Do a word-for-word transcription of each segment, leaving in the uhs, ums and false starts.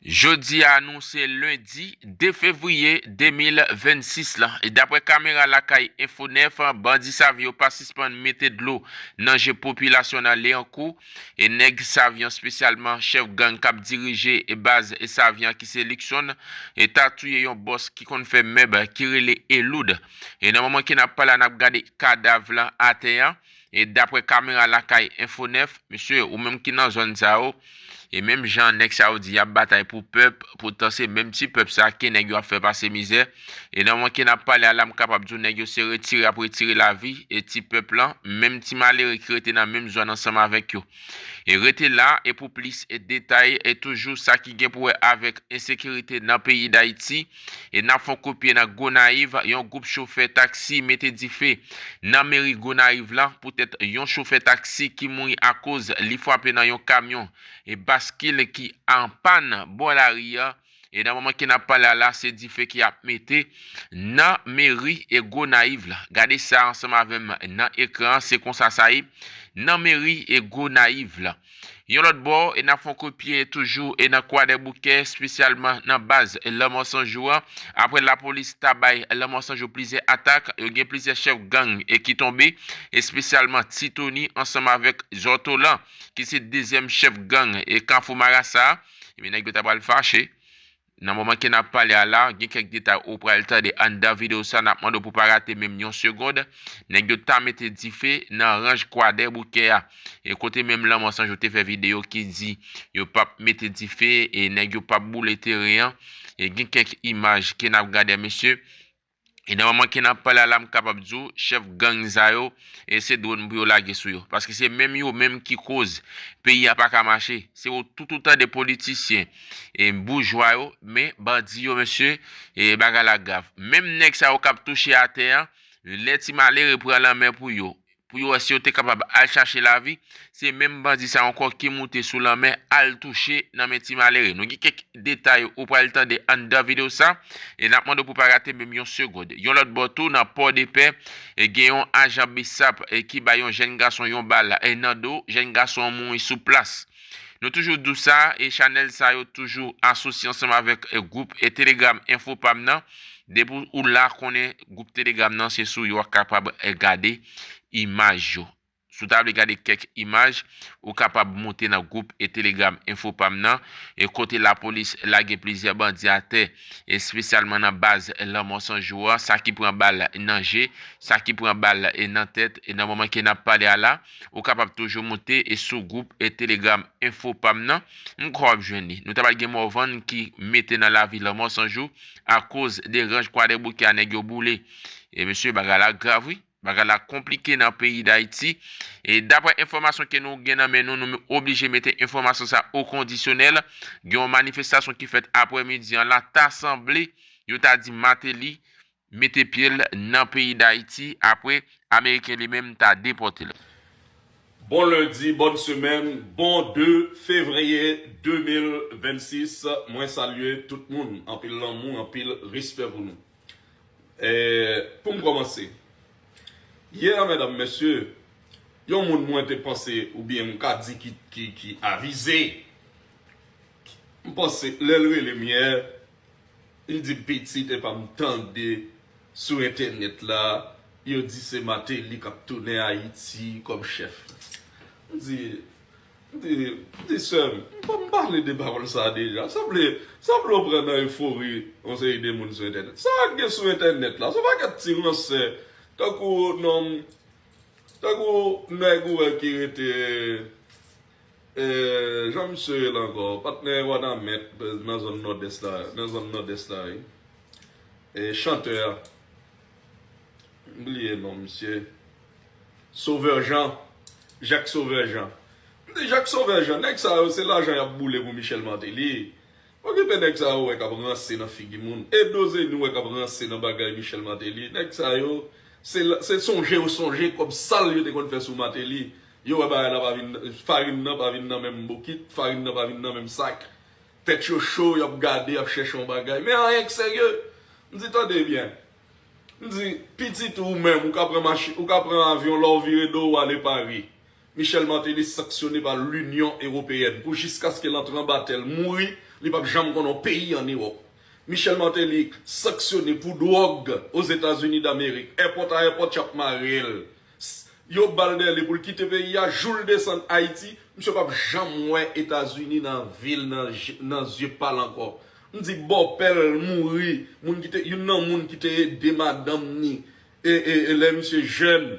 Jodi a nou se lendi de fevriye de mil vennsis la. E daprè kamera lakay Enfo nèf, bandi Savyen yo pa sispann mete dlo nan je popilasyon nan Lyankou. E nèg Savyen, espesyalman chèf gang k ap dirije e baz e Savyen ki se Luckson, e ta touye yon bòs ki konn fè mèb ki rele Eloud. E nan moman ke n ap pale a, n ap gade kadav lan atè a. E daprè kamera lakay Enfo nèf, mesye, ou menm ki nan zòn sa yo, e menm jan nèg sa yo di y ap batay pou pèp, poutan se menm ti pèp sa ke nèg yo ap fè pase mizè. E nan moman ke n ap pale a la, m kapab di w nèg yo se retire y ap retire lavi e ti pèp lan, menm ti malere ki rete nan menm zòn ansanm avèk yo. E rete la, e pou plis e detay, e toujou sa ki gen pou wè avèk ensekirite nan peyi Dayiti, e n ap fè yon kout pye nan Gonayiv, yon gwoup chofè taksi mete dife nan meri Gonayiv lan, poutèt yon chofè taksi ki mouri akoz li frape nan yon kamyon e baskil ki an pàn bò lari a. E nan moman ke n ap pale a la, se dife ki ap mete nan meri e Gonayiv la. Gade sa ansanm avè m nan ekran, se konsa sa ye nan meri e Gonayiv la. Yon lòt bò, e n ap fè yon kout pye toujou e nan Kwadèboukè, espesyalman nan baz Lanmò San Jou an. Apre lapolis ta bay Lanmò San Jou plizyè atak, yo gen plizyè chèf gang e ki tonbe, espesyalman Ti Tony ansanm avèk Zòtolan, ki se dezyèm chèf gang e Kafou Marasa. Ebyen, nèg yo ta pral fache. Nan moman ke n ap pale a la, gen kèk detay ou pral tande anndan videyo sa, n ap mande w pou pa rate menm yon segonn. Nèg yo ta mete dife nan ranj Kwadèboukè a. E kote menm Lanmò San Jou te fè videyo ki di yo p ap mete dife e nèg yo p ap boule teren an. E gen kèk imaj ke n ap gade a, mesye. E nan moman ke n ap pale a la, m kapab di w, chèf gang sa yo, e se dwòn pou yo lage sou yo. Paske se menm yo menm ki koz peyi a pa ka mache. Se yo tout ou tande politisyen, e boujwa yo, men bandi yo, mesye, e bagay la grav. Menm nèg sa yo k ap touche atè a, lè ti malere pran lanmè pou yo, pou yo wè si yo te kapab al chache lavi, se menm bandi sa ankò ki moute sou lanmè al touche nan men ti malere. Nou gen kèk detay ou pral tande anndan videyo sa, e n ap mande w pou pa rate menm yon segonn. Yon lòt bò tou, nan Pòdepè, e gen yon ajan BSAP, e ki bay yon jèn gason yon bal, e nan do, jèn gason an mouri sou plas. Nou toujou di w sa, e chanèl sa yo toujou asosye ansanm avèk, e, gwoup, e, Telegram Enfo Pam nan. Depi ou la konnen gwoup Telegram nan, se sou yo w ap kapab, e, gade imaj yo. Si w ta vle gade kèk imaj, ou kapab moute nan gwoup, e, Telegram Enfo Pam nan, e kote lapolis lage plizyè bandi atè, espesyalman nan baz Lanmò San Jou an, sa ki pran bal nan je, sa ki pran bal, e, nan tèt, e nan moman ke n ap pale a la, ou kapab toujou moute, e, sou gwoup, e, Telegram Enfo Pam nan, m kwè w ap jwenn li. Nou ta pral gen Morvan ki mete nan lavi Lanmò San Jou akoz de ranj Kwadèboukè a nèg yo boule. E mesye, bagay la grav, wi. Bagay la konplike nan peyi Dayiti. E daprè enfòmasyon ke nou gen nan men nou, nou oblije mete enfòmasyon sa o kondisyonèl. Gen yon manifestasyon ki fèt aprèmidi an la, ta sanble yo ta di Martelly mete pye l nan peyi Dayiti apre Ameriken li menm ta depòte l. Bon lendi, bòn semèn, bon de fevriye de mil vennsis. Mwen salye tout moun. Anpil lanmou, anpil respè pou nou. E, pou m kòmanse, yè, medam, mesye, yon moun mwen te panse, oubyen m ka di ki, ki, ki avize, m panse, lè l rele m yè, li di, "Pitit, epa m tande sou entènèt la, yo di se Martelly k ap tounen Ayiti kòm chèf." M di, M di, m di, "Sè m, m pa, m pale de pawòl sa a deja. Sanble, sanble w pran nan efori yon seri de moun sou entènèt." Sa k gen sou entènèt la, se yon pakèt ti ransè, tankou nonm, tankou nèg ou wè ki rete, e, jan misye rele ankò, patnè Wanament nan zòn nòdès la, nan zòn nòdès la, wi. E, chantè a. M bliye non misye. Sauveur Jean. Jacques Sauveur Jean. M di Jacques Sauveur Jean, nèg sa yo, se lajan y ap boule pou Michel Martelly. Okipe nèg sa yo wè k ap ranse nan figi moun. Edo Zeni wè k ap ranse nan bagay Michel Martelly. Nèg sa yo, se, se sonje yo sonje kòb sal yo te konn fè sou Martelly. Yo wè bagay la pa vin, farin nan pa vin nan menm bokit, farin nan pa vin nan menm sak. Tèt yo cho, y ap gade, y ap chèche yon bagay. Men anyen k serye. M di, tande byen. M di, pitit ou menm, ou ka pran machi, ou ka pran avyon, lè w vire do w ale Pari. Michel Martelly sanctionné par l'Union européenne pour jusqu'à ce que l antre anba tè l mouri, Li p ap janm konn yon peyi ann Ewòp. Michel Martelly sanksyone pou dwòg Ozetazini Damerik. Èpòt a èpòt, y ap mare l. S- Yo ba l dèle pou l kite peyi a, jou l desann Ayiti, misye p ap janm wè Etazini nan vi l, nan je- nan zye pa l ankò. M di bòpè l mouri, moun ki te, youn nan moun ki te ede madanm ni, e, e, e lè misye jèn,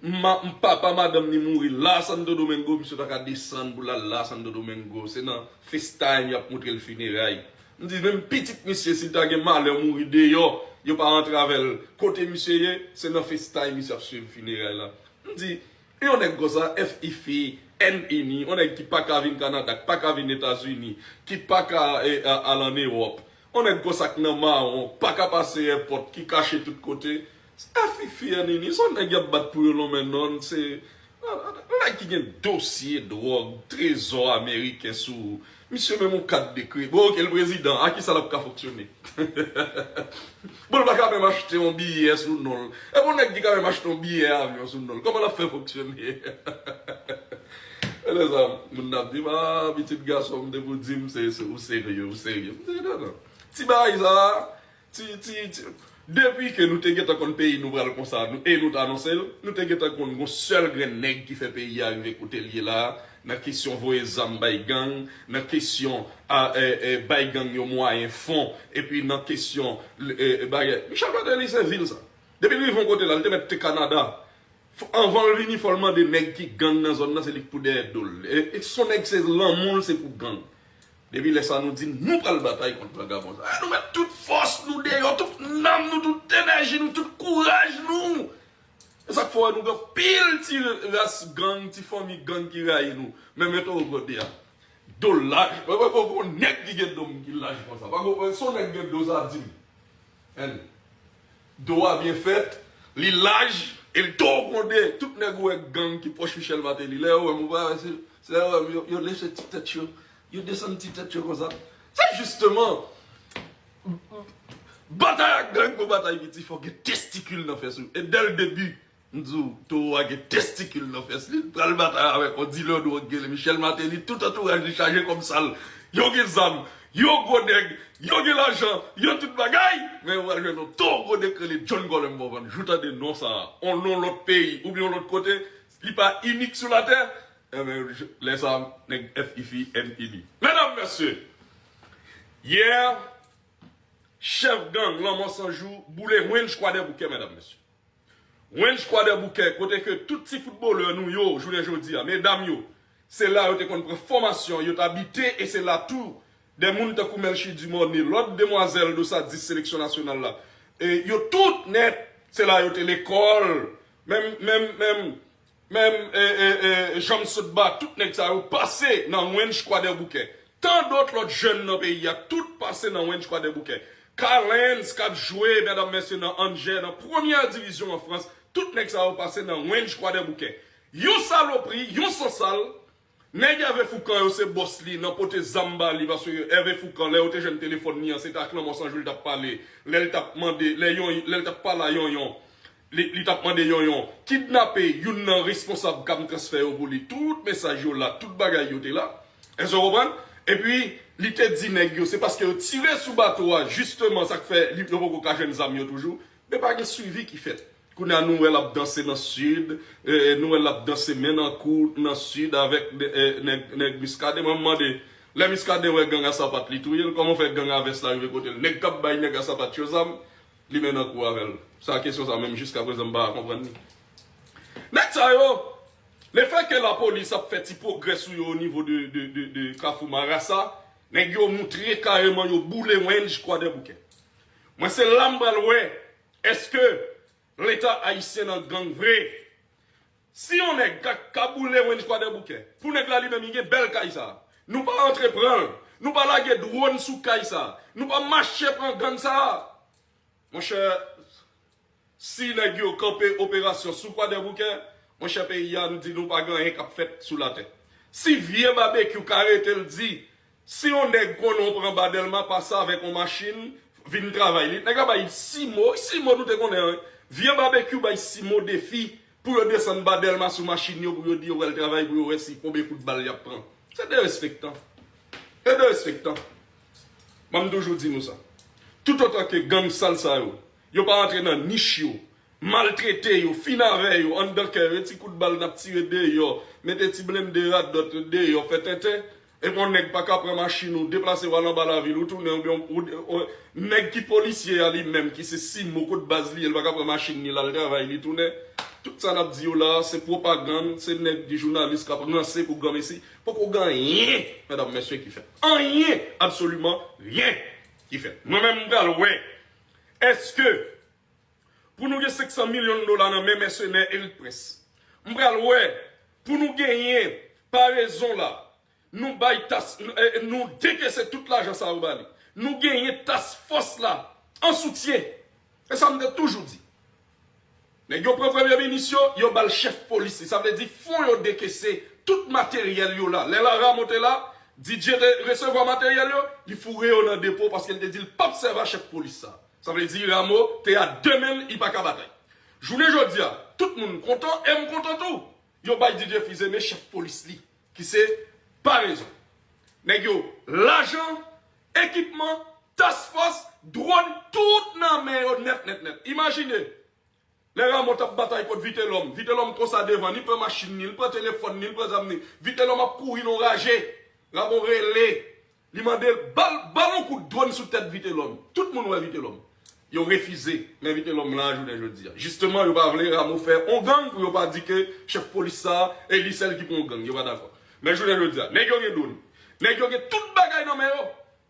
ma, papa madanm ni mouri la Santo Domingo, misye pa ka desann pou l al la Santo Domingo. Se nan FaceTime y ap montre l fineray. M di, menm pitit misye, si l ta gen malè mouri deyò, yo pa antre avè l kote misye ye, se nan FaceTime misye ap swiv fineray la. M di, yon nèg konsa, F I F I, N I N I, yon nèg ki pa ka vin Kanada, ki pa ka vin Etazini, ki pa ka eh, a- al ann Ewòp, yon nèg konsa k nan mawon, pa ka pase èpòt, ki kache tout kote, F I F I, N I N I, se yon nèg y ap bat pou yo lonmen non, se yon nèg ki gen dosye dwòg, trezò ameriken sou ou. Misye menm yon kat de kredi. Bon, oke, l prezidan, a kisa l ap ka fonksyone? Bon, l pa ka menm achte yon biyè sou non l. E bon, nèg ki ka menm achte yon biyè avyon sou non l, kòman l ap fè fonksyone? Elè sa, moun nan ap di m, a, pitit gason m te pou di m, se, se, ou serye, ou serye. M di, non, non. Ti bagay sa, ti, ti, ti, depi ke nou te gentan konn peyi nou pral konsa, nou, e nou t anonse l, nou te gentan konn gon sèl grenn nèg ki fè peyi a rive kote l ye la, nan kesyon voye zam bay gang, nan kesyon a, e, e, bay gang yo mwayen fon, epi nan kesyon e, e, bagay. Michel Martelly se vil sa. Depi l rive yon kote la, l te mèt te Kanada. Anvan l vini, fò l mande nèg ki gang nan zòn nan, se li k pou dèyè do l. E, e son nèg se lanmou l se pou gang. Depi lè sa nou di nou pral batay kont vagabon sa. E nou met tout fòs nou deyò, tout nanm nou, tout enèji nou, tout kouraj nou. E sa k fè w wè nou gen pil ti ras gang, ti fanmi gang ki rayi nou. Men men towo gode a. Do laj. Wè wè wè wè nèg ki gen do m ki laj konsa. Pa gon se yon nèg gen do sa di m. Ann. Do a byen fèt, li laj, e l towo gode. Tout nèg ou wè gang ki pwòch Michel Martelly. Lè yo wè m ou pa wè se se lè yo wè m yo, yo lese ti tèt yo. Yo desann ti tèt yo konsa. Se jisteman batay ak gang gon batay ki di fòk gen testikil nan fès ou. E dè l debi, m di w, towo a gen testikil nan fès li. L pral batay avèk yon dilè dwòg ki rele Michel Martelly. Tout antouraj li chaje kòm sal. Yo gen zam, yo gwo nèg, yo gen lajan, yo tout bagay. Men yo pral jwenn yon towo gwo nèg ki rele John Gollum Morvan. Jou tande non sa a. On non lòt peyi oubyen yon lòt kote, li pa inik sou latè. Enben, lè sa a, nèg F I F I, N I N I. Medam, mesye, yè, chèf gang Lanmò San Jou boule Ranch Kwadèboukè, medam, mesye. Ranch Kwadèboukè, kote ke tout ti foutbolè nou yo, jounen jodi a, medam yo, se la yo te konn pran fòmasyon, yo t abite, e se la tou de moun tankou Melchie Dumornay, lòt demwazèl Dosa dis seleksyon nasyonal la, e yo tout nèt, se la yo te lekòl, menm, menm, menm, menm e, e, e, Janm Sotba, tout nèg sa yo pase nan Ranch Kwadèboukè. Tandòt lòt jèn nan peyi a, tout pase nan Ranch Kwadèboukè. Kalens k ap jwe, medam, mesye, nan Angers, nan premyè divizyon an Frans, tout nèg sa yo pase nan Ranch Kwadèboukè. Yon salopri, yon sansal, nèg Hervé Fourcand yo se bòs li nan pote zam ba li, paske Hervé Fourcand, lè yo te jwenn telefòn li an, se t ak Lanmò San Jou l t ap pale, lè l t ap mande, lè yon, lè l t ap pale a Yonyon, li, li t ap mande Yonyon kidnape youn nan responsab Cam Transfert yo pou li. Tout mesaj yo la, tout bagay yo te la. Èske w konprann? Epi, li te di nèg yo, se paske yo tire sou bato a, jisteman, sa k fè li, yo poko ka jwenn zam yo toujou. Men pa gen swivi ki fèt. Kounye a, nou wè l ap danse nan Sid, e, nou wè l ap danse men nan kou nan Sid avèk e, nèg, nèg Muscadin. Mwen, m mande, lè Muscadin wè gang a sapat, li touye l, kòman fè gang a vès la rive kote l? Nèg k ap bay nèg a sapat yo zam, li men nan kou avè l. Sa kesyon sa menm jiskaprezan m pa ka konprann li. Nèg sa yo, lefètke lapolis ap fè ti pwogrè sou yo o nivo de, de, de, de Kafou Marasa, nèg yo moutre kareman yo boule Ranch Kwadèboukè. Mwen se la m pral wè, èske Leta ayisyen nan gang vre? Si yon nèg ka, ka boule Ranch Kwadèboukè, pou nèg la li menm li gen bèl kay sa, nou pa antre pran l, nou pa lage dwòn sou kay sa, nou pa mache pran gang sa. Monchè, si nèg yo kanpe operasyon sou Kwadèboukè, monchè, peyi a, n di nou pa gen anyen k ap fèt sou latè. Si vye Babekyou ka rete l di, si yon nèg konnen w pran ba Dèlma, pase avèk yon machin, vin travay. Li, nèg la bay sis mo, sis mo nou te konnen an. Vye Babekyou bay sis mo defi pou yo desann ba Dèlma sou machin yo, pou yo di yo pral travay, pou yo wè si konbyen kout bal y ap pran. Se derespektan. E derespektan. Mwen, m toujou di nou sa. Toutotan ke gang sal sa yo, yo pa rantre nan nich yo, maltrete yo, fin avè yo, anndan kè yo, e ti kout bal n ap tire deyò, mete ti blende radòt deyò, fè tenten, epi yon nèg pa ka pran machin ou, deplase w al anba lavil, ou tounen, oubyen ou, ou, ou, nèg ki polisye a li menm, ki se simo kot baz li ye, li pa ka pran machin ni l al travay, li tounen. Tout sa n ap di yo la, se pwopagann, se nèg ki jounalis k ap ranse pou granmesi. Poko gen anyen, medam, mesye, ki fèt. Anyen, absoliman ryen ki fèt. Mwen menm, m pral wè, èske pou nou gen senk san milyon dola nan men mèsenè Erik Prince, m pral wè, pou nou genyen parezon la, nou bay tas, eh, nou dekese tout lajan sa yo ba li. Nou genyen task force la an soutyen. E sa m te toujou di. Nèg yo pran premye minis yo, yo ba l chèf polis li. Sa vle di fon yo dekese, tout materyèl yo la. Lè la Rameau te la, Didier te resevwa materyèl yo, li foure yo nan depo paske l te di l p ap sèvi a chèf polis sa. Sa vle di Rameau te a de men l, li pa ka batay. Jounen jodi a, tout moun kontan, e m kontan tou. Yo bay Didier Fize men chèf polis li, ki se Parezon. Nèg yo, lajan, ekipman, task force, dwòn, tout nan men yo nèt, nèt, nèt. Imajine, lè Rameau t ap batay kont Vitelhomme, Vitelhomme konsa devan, li pran machin ni, li pran telefòn ni, li pran zam ni. Vitelhomme ap kouri nan raje. Rameau rele, li mande l, ba l, ba l yon kout dwòn sou tèt Vitelhomme. Tout moun wè Vitelhomme. Yo refize, men Vitelhomme la jounen jodi a. Jisteman, yo pa vle Rameau fè on gang pou yo pa di ke chèf polis sa a, e li sèl ki pou on gang. Yo pa dakò. Men jounen jodi a, nèg yo gen dwòn. Nèg yo gen tout bagay nan men yo.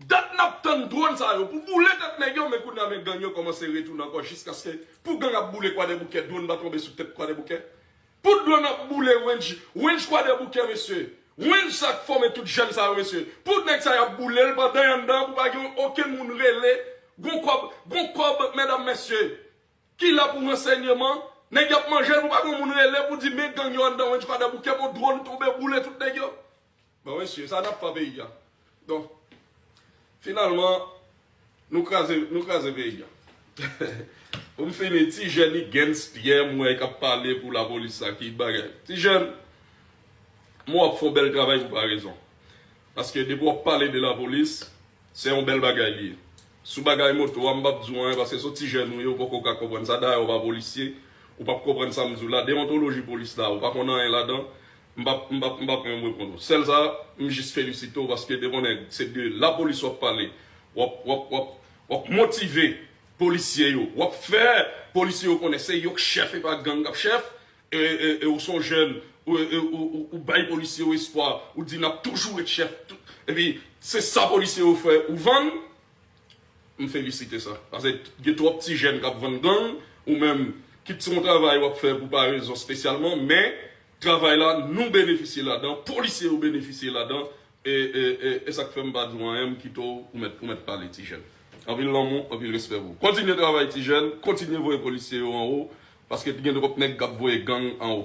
Dat n ap tann dwòn sa yo pou boule tèt nèg yo, men kounye a men gang yo kòmanse retounen ankò jiskaske pou gang ap boule Kwadèboukè, dwòn pa tonbe sou tèt Kwadèboukè. Pou dwòn ap boule range, range Kwadèboukè, mesye. Range sa k fòme tout jèn sa yo, mesye. Pou nèg sa y ap boule l pandan y anndan, pou pa gen okenn moun rele. Gon kòb, gon kòb, medam, mesye, ki la pou ransèyman. Nèg y ap manje l pou pa gen moun rele pou di men gang yo anndan range Kwadèboukè, pou dwòn tonbe boule tout nèg yo. Bon, mesye, sa n ap fè a peyi a. Donk, finalman, nou kraze, nou kraze peyi a. Pou m fini, ti jèn Iggens Pierre m wè k ap pale pou lapolis sa, ki bagay. Ti jèn, men w ap fè yon bèl travay pou Parezon. Paske depi w ap pale de lapolis, se yon bèl bagay li ye. Sou bagay moto a, m p ap di w anyen, paske se yon ti jèn ou ye, ou poko ka konprann sa. Dayè, ou pa polisye, ou p ap konprann sa m di w la. Deontoloji polis la, ou pa konn anyen ladan. M p ap, m p ap, m p ap menm reponn ou. Sèl sa, m jis felisite w paske depi w nèg se de lapolis w ap pale, w ap, w ap, w ap, w ap motive polisye yo, w ap fè polisye yo konnen se yo k chèf, e pa gang k ap chèf, e, e, e ou se yon jèn, ou, e, ou, ou, ou bay polisye yo espwa, ou di n ap toujou ret chèf. Tout, epi, se sa polisye yo fè, ou vann, m felisite sa. Paske gen twòp ti jèn k ap vann gang, ou menm, kit se yon travay w ap fè pou Parezon espesyalman, men travay la, nou benefisye ladan, polisye yo benefisye ladan, e, e, e, e sa k fè m pa di w anyen, m kite w, ou mèt, ou mèt pale, ti jèn. Anpil lanmou, anpil respè pou ou. Kontinye travay, ti jèn, kontinye voye polisye yo anwo, paske gen twòp nèg k ap voye gang anwo.